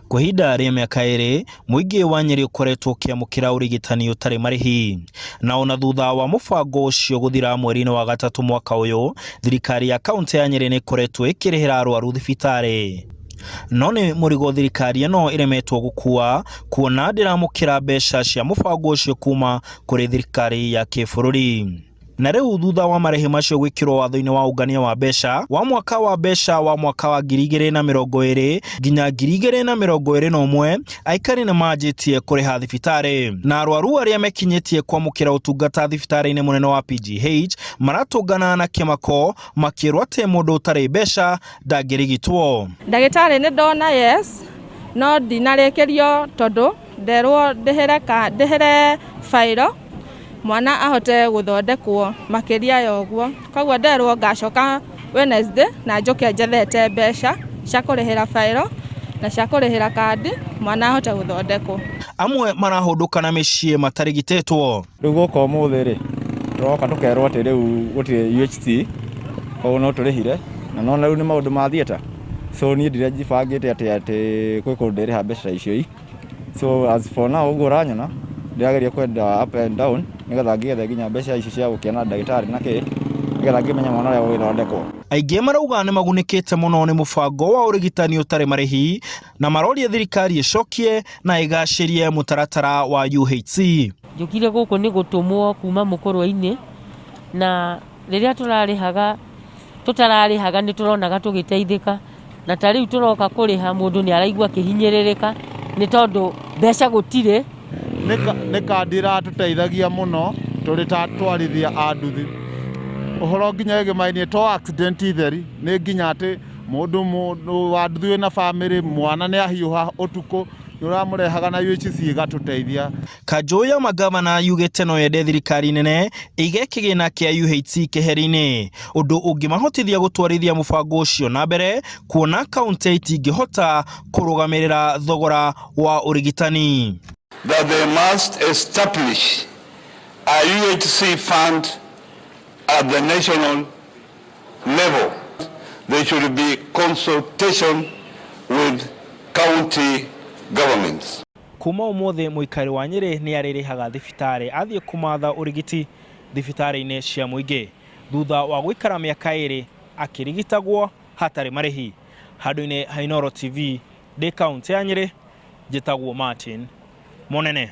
Kwa ihinda rĩa mĩaka ĩrĩ, mũingĩ wa Nyĩrĩ ũkoretwo ũkĩamũkĩra ũrigitani ũtarĩ marĩhi. Na ona thutha wa mũbango ũcio gũthira mweri-inĩ wa gatatũ mwaka ũyũ, thirikari ya kaũntĩ ya Nyĩrĩ nĩ ĩkoretwo ĩkĩrĩhĩra arwaru thibitarĩ. No nĩ mũrigo thirikari ĩno ĩremetwo gũkua kuona ndĩramũkĩra mbeca cia mũbango ũcio kuma kũrĩ thirikari ya kĩbũrũri. Na rĩu thutha wa marĩhi macio gwĩkĩrwo watho-inĩ wa ũngania wa mbeca wa mwaka wa mbeca wa mwaka wa 2020 nginya 2021, aikari nĩ manjĩtie kũrĩha thibitarĩ. Na arwaru arĩa mekinyĩtie kwamũkĩra ũtungata thibitarĩ-inĩ mũnene wa PGH maratũngana na kĩmako makĩrwo atĩ mũndũ ũtarĩ mbeca ndangĩrigitwo. Ndagĩtarĩ nĩ ndona yes, no ndinarĩkĩrio tondũ nderwo ndĩhĩre ka ndĩhĩre bairo mwana ahote gũthondekwo makĩria ya ũguo. Koguo nderwo ngacoka Wednesday na njũke njethete mbeca cia kũrĩhĩra bairo na cia kũrĩhĩra kandi mwana ahote gũthondekwo. Amwe marahũndũka na mĩciĩ matarigitĩtwo. Rĩu gũka ũmũthĩ rĩ, tũroka tũkerwo atĩ rĩu gũtirĩ UHC, koguo no tũrĩhire, na nĩwona rĩu nĩ maũndũ ma theatre, so niĩ ndirejibangĩte atĩ atĩ gwĩ kũndũ ndĩrĩha mbeca ta icio ii, so as for now ũguo ũranyona, ndĩrageria kwenda up and down nĩgetha ngĩethe nginya mbeca icio cia gũkĩona ndagĩtarĩ na kĩ, nĩgetha ngĩmenye mwana ũrĩa egũgĩthondekwo. Aingĩ marauga nĩ magunĩkĩte mũno nĩ mũbango wa ũrigitani ũtarĩ marĩhi na maroria thirikari ĩcokie na ĩgacĩrie mũtaratara wa UHC. Njũkire gũkũ nĩ gũtũmwo kuma mũkũrwe-inĩ, na rĩrĩa tũrarĩhaga tũtararĩhaga nĩ tũronaga tũgĩteithĩka, na ta rĩu tũroka kũrĩha mũndũ nĩ araigua akĩhinyĩrĩrĩka nĩ tondũ mbeca gũtirĩ. Nĩ kandi ĩratũteithagia mũno tũrĩ ta atwarithia a nduthi. Ũhoro nginya ĩgĩmainie to accident theri, nĩ nginya atĩ mũndũ mũndũ wa nduthi wĩna bamĩrĩ, mwana nĩ ahiũha ũtukũ, nĩ ũramũrehaga na UHC ĩgatũteithia. Kanjũ ya mangavana yugĩte no yende thirikari nene ĩige kĩgĩna kĩa UHC keheri-inĩ, ũndũ ũngĩmahotithia gũtwarithia mũbango ũcio na mbere kuona kauntĩ itingĩhota kũrũgamĩrĩra thogora wa ũrigitani. That they must establish a UHC fund at the national level. There should be consultation with county governments. Kuma ũmũthĩ mũikari wa Nyĩrĩ nĩ arĩrĩhaga thibitarĩ athiĩ kũmatha ũrigiti thibitarĩ-inĩ cia mũingĩ thutha wa gũikara mĩaka ĩrĩ akĩrigitagwo hatarĩ marĩhi. Handũ-inĩ ha Inooro TV ndĩ kaũntĩ ya Nyĩrĩ, njĩtagwo Martin Mũnene.